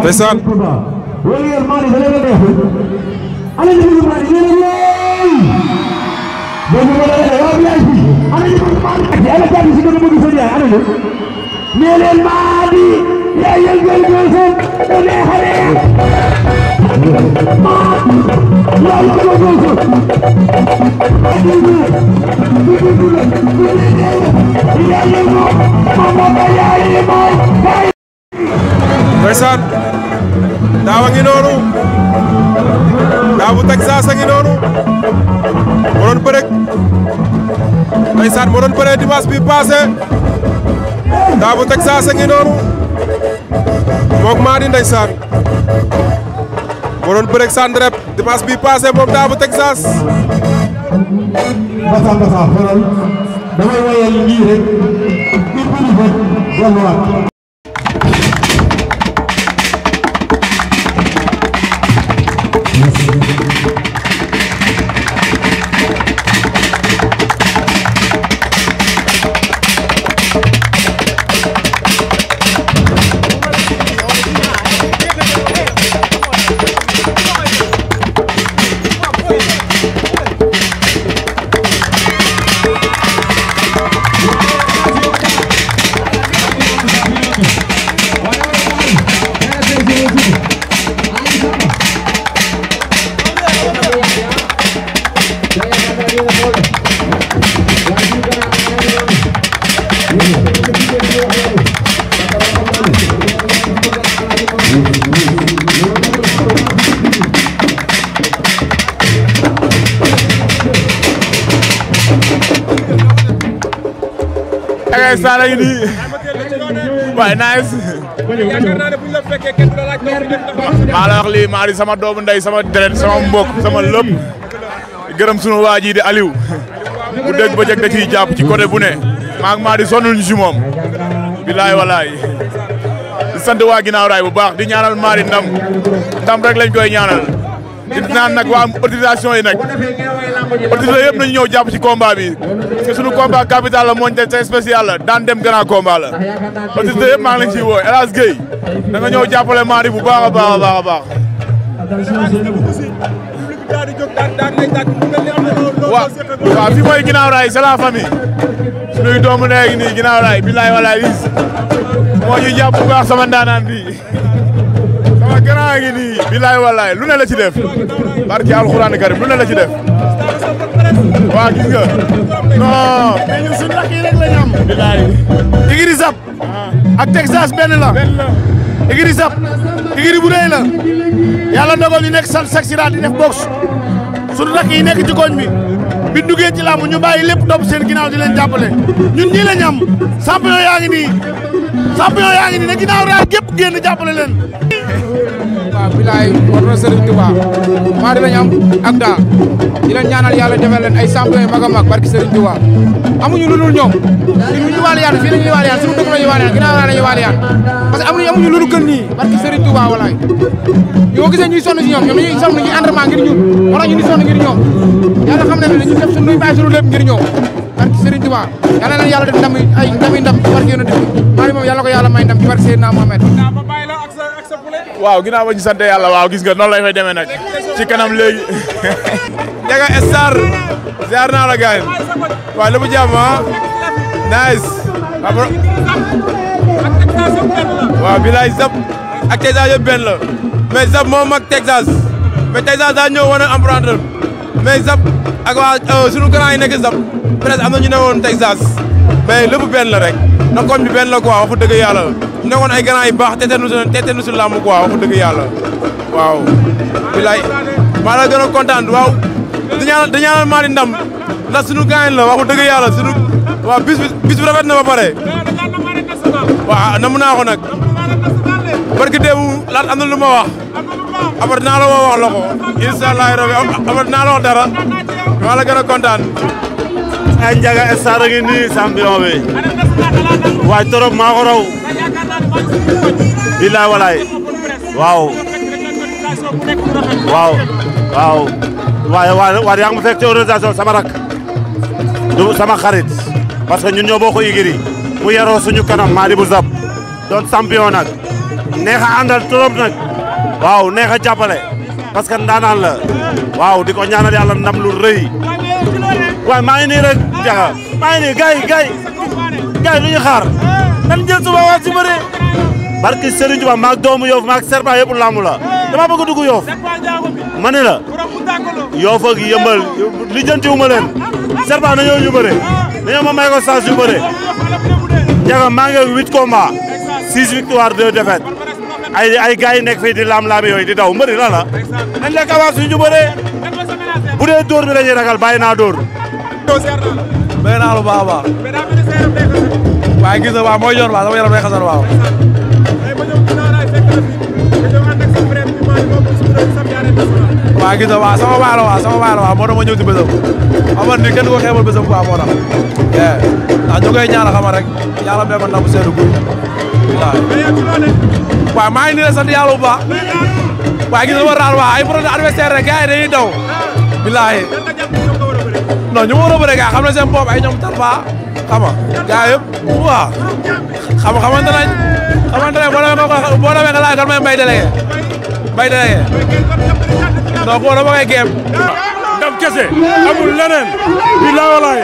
ndeysaan ndeysaan Daawa ngi noonu Daabu Texas a ngi noonu moo doon bëre ndeysaan moo doon bëre dimanche bi passé Daabu Texas a ngi noonu mook Mady ndeysaan moo doon bëre Sandrep dimanche bi passé moom Daabu Texas damay wayal lii rek Sala yi nii waaye nice maa la wax lii Mady sama doomu ndey sama deret sama mbokk sama lépp gërëm sunu waa ji di Aliou bu dégg ba jëkk da ciy jàpp ci côté bu ne maa ngi Mady sonul ñu si moom bilaay walaay di sant waa ginnaaw raay bu baax di ñaanal Mady ndam rek lañ koy ñaanal di naan nag waa autorisation yi nag autorité yëpp nañu ñëw jàpp ci combat bi parce que sunu combat capital la mondial c'est spécial la daan dem grand combat la autorité yëpp maa ngi leen ciy woo El Hadj Gueye da nga ñëw jàppale Mady bu baax a baax a baax a baax. waaw fi mooy ginnaaw raay c'est la famille sunuy doomu léegi nii ginnaaw raay bilaay walaay liis moo ñuy jàpp bu baax sama ndaanaan bi sama grand gi nii bilaay walaay lu ne la ci def barki alxuraan karim lu ne la ci def waaw gis nga non mais ñun suñu rakk yi rek la ñu am bilaay Igri Zap ak Texas benn la Igri Zap Igri bu rëy la yàlla ndogal ñu nekk sal saxira di def boxe suñu rakk yi nekk ci koñ bi duggee ci làmb ñu bàyyi lépp topp seen ginnaaw di leen jàppale ñun ñii la ñu am champion yaa ngi nii ne ginnaaw raay gépp génn jàppale leen. waaw bilaay war na Serigne Touba Mady lañ am ak daa di leen ñaanal yàlla defal leen ay champion yu mag a mag barki Serigne Touba amuñu lu dul ñoom ñu ñu waale yaan fii la ñuy waale yaan suñu dëkk la ñuy waale yaan ginnaaw raay la ñuy waale yaan parce que amuñu lu dul gën nii barki Serigne Touba walaay yoo gisee ñuy sonn si ñoom dañuy sonn ñu entraînement ngir ñun moo tax ñu di sonn ngir ñoom yàlla xam ne ne ñu def suñu bàyyi suñu lépp ngir ñoom barki Serigne Touba yàlla leen yàlla def ndam ay ndam ci barki yonent bi Mady moom yàlla ko yàlla may ndam ci barki Seydina Mohamed. waaw ginnaaw ba ñu sant yàlla waaw gis nga noonu lay fay demee nag ci kanam léegi Ndiaga Star ziar naa la gars waaw lépp jàmm nice waaw bilaay Zap ak Texas yëpp benn la mais Zap moom ak Texas mais Texas daa ñëw woon a emprunter mais Zap ak waa sunu grand yi nekk Zap presque am na ñu ne woon Texas mais lépp benn la rek na koñ bi benn la quoi waxu dëgg yàlla ñu nekkoon ay grand yu baax tete nu si làmb quoi waxu dëgg yàlla waaw bilaay maa la gën a kontaan waaw di ñaanal Mady ndam ndax sunu gaañ la waxu dëgg yàlla sunu waaw bis bi rafet na ba pare waaw namu naa ko nag barki démb laat am na lu ma wax après dinaa la woo wax la ko incha allah rabi après dinaa la wax dara maa la gën a kontaan. ay Ndiaga Star a ngi nii champion bi waay torop maa ko raw bilaay walaay waaw waaye yaa ngi ma fekk ci organisation sama rak du sama xarit parce que ñun ñoo bokk Igri mu yaroo suñu kanam Mady bu Zap doon champion nag neex a àndal trop nag waaw neex a jàppale parce que ndaanaan la waaw di ko ñaanal yàlla ndam lu rëy waaye maa ngi nii rek jaxa maa ngi nii gars yi lu ñu xaar nan jël suba waat si bëre barki Serigne Touba maag doomu Yoff maag Serpa yëpp lamb la dama bëgg dugg Yoff ma ne la Yoff ak Yëmbal lijjantiwu ma leen Serpa nañoo ñu bëre dañoo ma may ko chance yu bëre jaxa maa ngi 8 combats 6 victoires 2 défaites ay gars yi nekk fii di lam-laame yooyu di daw mbëri la nañ lekk avance suñu bëree bu dee dóor bi dañuy ragal bàyyi naa dóor bëgg naa lu baax a baax waaye gis nga waaw mooy yoon waaw sama yaram day xasan waaw waaw gis nga waaw sama waay la waaw moo tax ma ñëw si bésam xamal ni kenn ko xeebal bésam quoi moo tax ndax ñu koy ñaanal xamal rek yàlla may ko ndam seedu guy waaw maa ngi nii la sant yàlla bu baax waaye gis nga war daal waaw ay projet adversaire rek gars yi dañuy daw billaahi non ñu ma war a bëre gars xam na seen bopp ay ñoom Talfa xam nga gars yëpp waaw xamante nañ boo demee nga laaj kan may mbay délégué non koo dama koy géem ndam kese amul leneen billaay walaay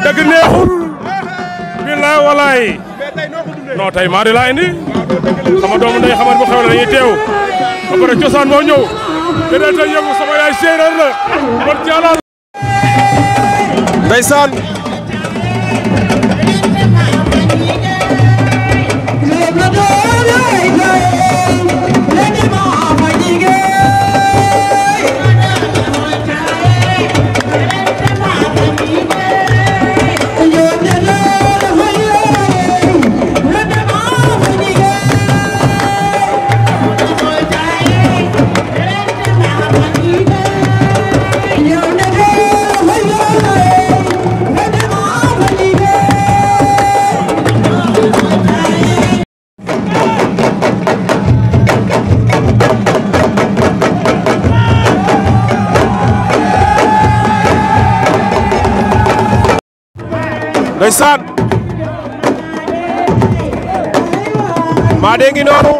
dëgg neexul billaay walaay non tey maa di laa indi sama doomu ndey xamat bu xew la dañuy teew ba pare cosaan moo ñëw te dee tey yëngu sama yaay séeréer la kon ci yàlla ndeysaan ndeysaan maa dee ngi noonu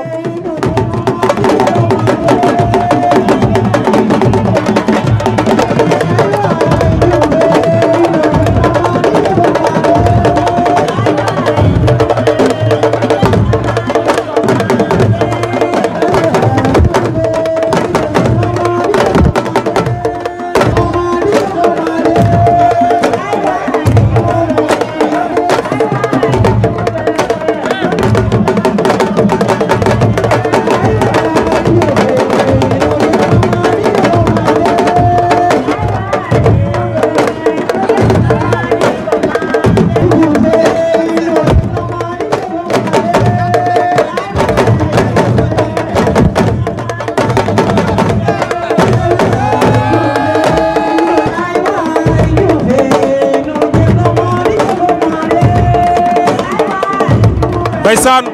ndeysaan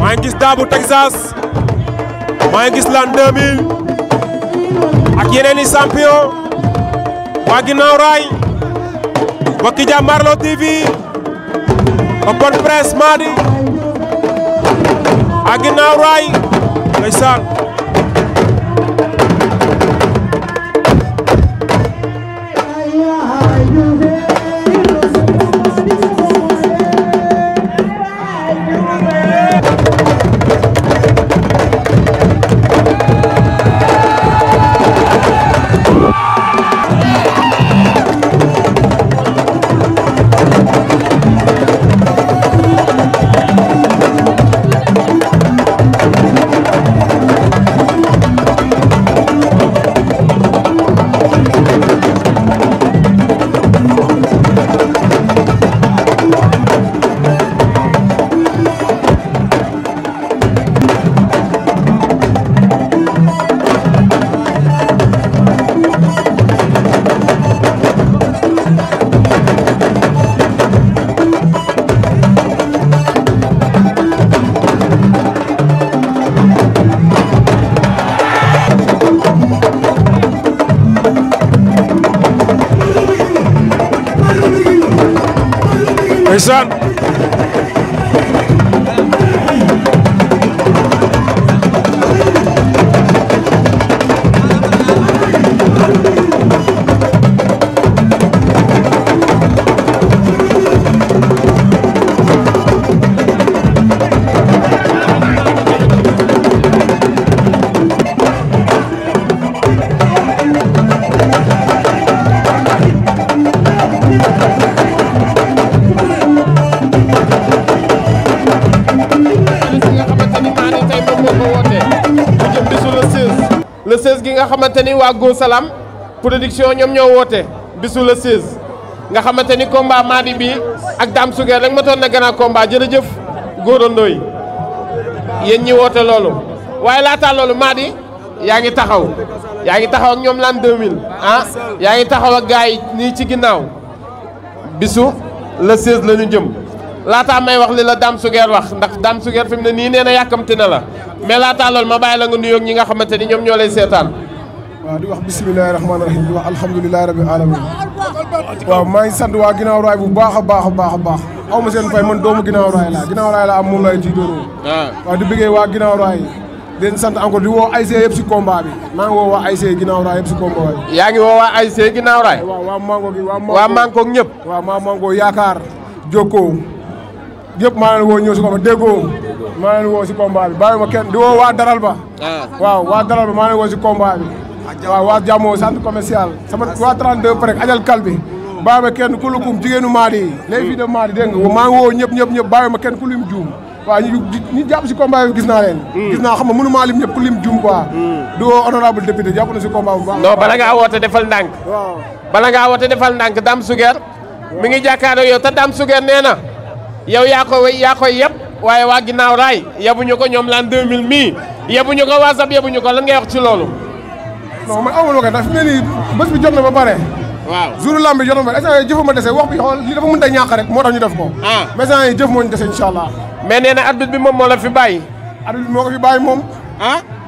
maa ngi gis Daabu Texas maa ngi gis l'an 2000 ak yeneen i champion waa ginnaaw raay mbokki Jàmbaarloo TV open press Madi ak ginnaaw raay ndeysaan ndeysaan le 16 gi nga xamante ni waa Go Salam production ñoom ñoo woote bisu le 16 nga xamante ni combat Mady bi ak Dame Suguer rek ma toon na grand combat jërëjëf Gora Ndoye yéen ñi woote loolu waaye laata loolu Mady yaa ngi taxaw ak ñoom l'an 2000 ah yaa ngi taxaw ak gars yi nii ci ginnaaw bisu le 16 la ñu jëm laataa may wax li la Dame Suguer wax ndax Dame Suguer fi mu ne nii nee na yàkkamti na la mais laataa loolu ma bàyyi la nga nuyoog ñi nga xamante ni ñoom ñoo lay seetaan. waaw di wax bisimilahi rahmaani rahim di wax alhamdulilahi rabil alamin waaw maa ngi sant waa ginnaaw raay bu baax a baax a baax a baax aw ma seen fay man doomu ginnaaw raay la am moom lay ci dóoroo waaw di bëggee waa ginnaaw raay di leen sant encore di woo ASC yëpp si combat bi maa ngi woo waa ASC ginnaaw raay yëpp si combat bi. yaa ngi woo waa ASC ginnaaw raay. waaw waa Mango gi waa Mango ñëpp. waaw maa Mango yaakaar Jokko yëpp maa leen woo ñëw si combat déggoo maa leen woo si combat bi bàyyi ma kenn di woo waa Daral ba. waaw waa Daral ba maa leen woo si combat bi. waaw waa Jamo centre commercial sama waa 32 prek ajal kal bi bàyyi ma kenn ku lukum jigéenu Mady yi les filles de Mady dégg nga maa ngi woo ñëpp bàyyi ma kenn ku lim juum waaw ñu jàpp si combat bi gis naa leen gis naa xam nga mënu maa lim ñëpp ku lim juum quoi di woo honorable député jàpp na si combat bu baax non bala ngaa woote defal ndànk waaw bala ngaa woote defal ndànk Dame Suguer mi ngi jàkkaarloo yow te Dame Suguer nee na yow yaa koy yëpp waaye waa ginnaaw raay yebuñu ko ñoom l'an 2000 mii yebuñu ko waa Zap yebuñu ko lan ngay wax ci loolu non man amul ko daf ne nii bés bi jot na ba pare waaw jour lamb bi jot na ba pare instant yii jëfuma dese wax bi xool li dafa mënut a ñàkk rek moo tax ñu def ko mais instant yii jëf moo ñu dese incha allah mais nee na arbitre bi moom moo la fi bàyyi arbitre bi moo ko fi bàyyi moom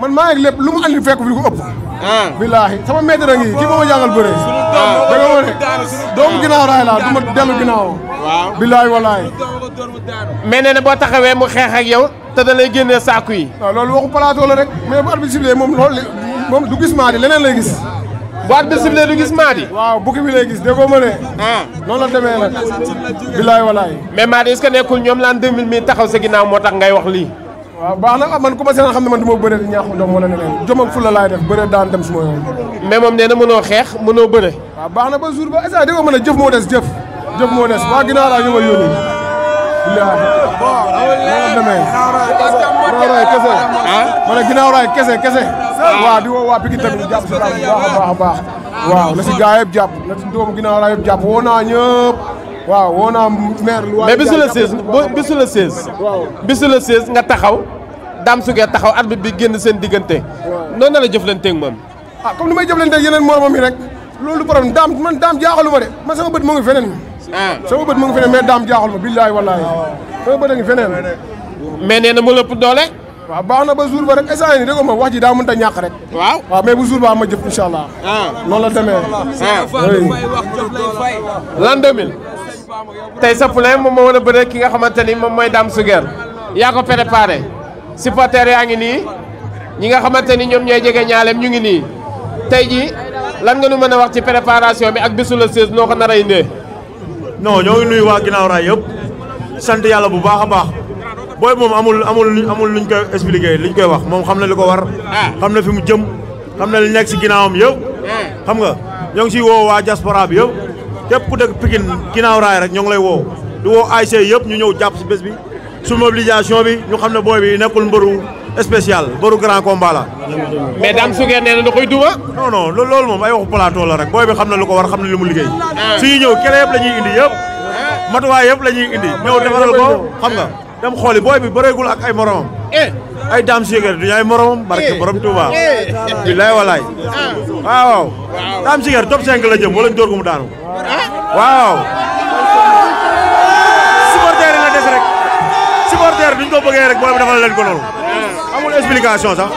man maa ngi lépp lu mu andi fekk fi ko ëpp billaahi sama maître a ngi kii moo ma jàngal bëre da nga ma ne doomu ginnaaw raay laa du ma dellu ginnaaw billaahi wallaahi mais nee na boo taxawee mu xeex ak yow te da lay génnee saaku yi waaw loolu waxu plateau la rek mais bu arbitre sifflé moom loolu moom du gis Mady leneen lay gis bu arbitre sifflé du gis Mady waaw bukki bi lay gis déggoo ma ne noonu la demee nag billaahi wallaahi mais Mady est-ce que nekkul ñoom l'an 2000 mi taxaw sa ginnaaw moo tax ngay wax lii waaw baax na man ku ma seen xam ne man du ma bëre di ñaaxu doom wala neneen jom ak fulla laay def bëre daan dem suma yoon mais moom nee na mënoo xeex mënoo bëre waaw baax na ba jour ba esa déggoo ma ne jëf moo des jëf moo des waa ginnaaw laa ñu ma yónni billaahi noonu la demee ginnaaw raay kese ma ne ginnaaw raay kese waaw di woo waa Pikine tamit jàpp si daal bu baax a baax waaw na si gaa yëpp jàpp na si doomu ginnaaw raay yëpp jàpp woo naa ñëpp waaw woo naa maire lu mais bisu le 16 nga taxaw Dame Suguer taxaw arbitre bi génn seen diggante noonu na la jëflanteeg moom comme ni may jëflanteeg yeneen moromam yi rek loolu problème daam jaaxalu ma de man sama bët moo ngi feneen sama bët moo ngi feneen mais daam jaaxalu ma billaahi wallaahi sama bët a ngi feneen mais nee na mu lëpp doole waaw baax na ba jour ba rek instant yii dégg nga ma wax ji daa mënut a ñàkk rek waaw mais bu jour ba ma jëf incha allah noonu la demee l'an 2000 tey sa poulain moom moo war a bëre ki nga xamante ni moom mooy Dame Suguer yaa ko préparé supporters yaa ngi nii ñi nga xamante ni ñoom ñooy jege ñaaleem ñu ngi nii tey jii lan nga nu mën a wax ci préparation bi ak bisu le 16 noo ko nar a indee. non ñoo ngi nuyu waa ginnaaw raay yëpp sant yàlla bu baax a baax booy moom amul luñ koy expliqué liñ koy wax moom xam na li ko war. xam na fi mu jëm xam na li nekk si ginnaawam yëpp. xam nga ñoo ngi siy woo waa diaspora bi yëpp képp ku dëkk Pikine ginnaaw raay rek ñoo ngi lay woo di woo ASC yëpp ñu ñëw jàpp si bés bi su mobilisation bi ñu xam ne booy bi nekkul mbëru spécial mbëru grand combat la. mais Dame Suguer nee na da koy duma. non loolu moom ay waxu plateau la rek booy bi xam na lu ko war xam na li mu liggéey. suñu ñëw kele yëpp la ñuy indi yëpp matuwaay yëpp la ñuy indi ñëw defaral ko xam nga dem xooli booy bi bëreegul ak ay moromam. ay Dame Suguer duñu ay moromam barke borom Touba. billaay walaay. waaw Dame Suguer top 5 la jëm wala ñu door ko mu daanu. waaw. supporter yi la des rek. supporter duñ ko bëggee rek booy bi defal leen ko loolu. amul explication sax.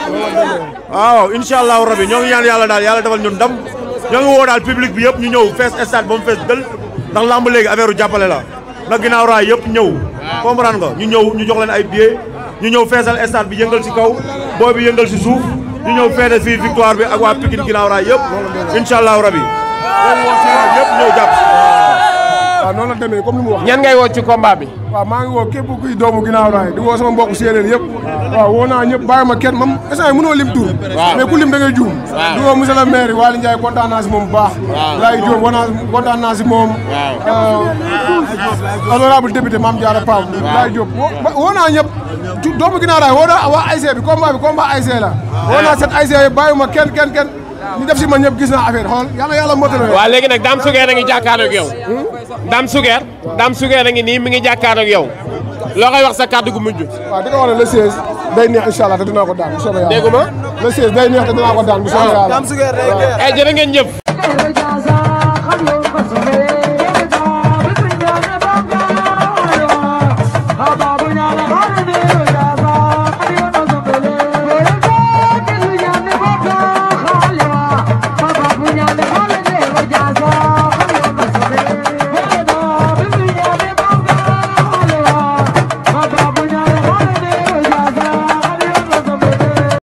waaw incha allahu rabi ñoo ngi ñaan yàlla daal yàlla defal ñun ndam. ñoo ngi woo daal public bi yëpp ñu ñëw fees stade ba mu fees dël ndax lamb léegi affaire u jàppale la. na ginnaaw raay yëpp ñëw. comprendre nga ñu ñëw ñu jox leen ay billets ñu ñëw feesal stade bi yëngal si kaw booy bi yëngal si suuf ñu ñëw feete fii victoire bi ak waa Pikine ginnaaw raay yëpp incha allahu rabi. yëpp ñëw jàpp si. waaw noonu la demee comme ni mu wax. ñan ngay woo ci combat bi. waaw maa ngi woo képp kuy doomu ginnaaw raay di woo sama mbokk séeréer yëpp. waaw woo naa ñëpp bàyyi ma kenn moom instant yii mënoo lim tur. mais ku lim da ngay juum. di woo monsieur le maire Waly Ndiaye kontaan naa si moom bu baax. Laye Diop kontaan naa si moom. honorable député Mame Diarra Pam. Laye Diop woo naa ñëpp. doomu ginnaaw raay woo naa waa ASC bi combat ASC la. woo naa set ASC yi bàyyi ma kenn ñu def si ma ñëpp gis naa affaire xool yàlla motale. waaw léegi nag Dame Souguer a ngi jàkkaarloo ak yow. Dame Souguer a ngi nii mi ngi jàkkaarloo ak yow. loo koy wax sa kàddu gu mujj. waaw di ko wax ne le 16 day neex incha allah te dinaa ko daan bu soobee yàlla. déggu ma le 16 day neex te dinaa ko daan bu soobee yàlla. Dame Souguer day neex. jërë ngeen jëf.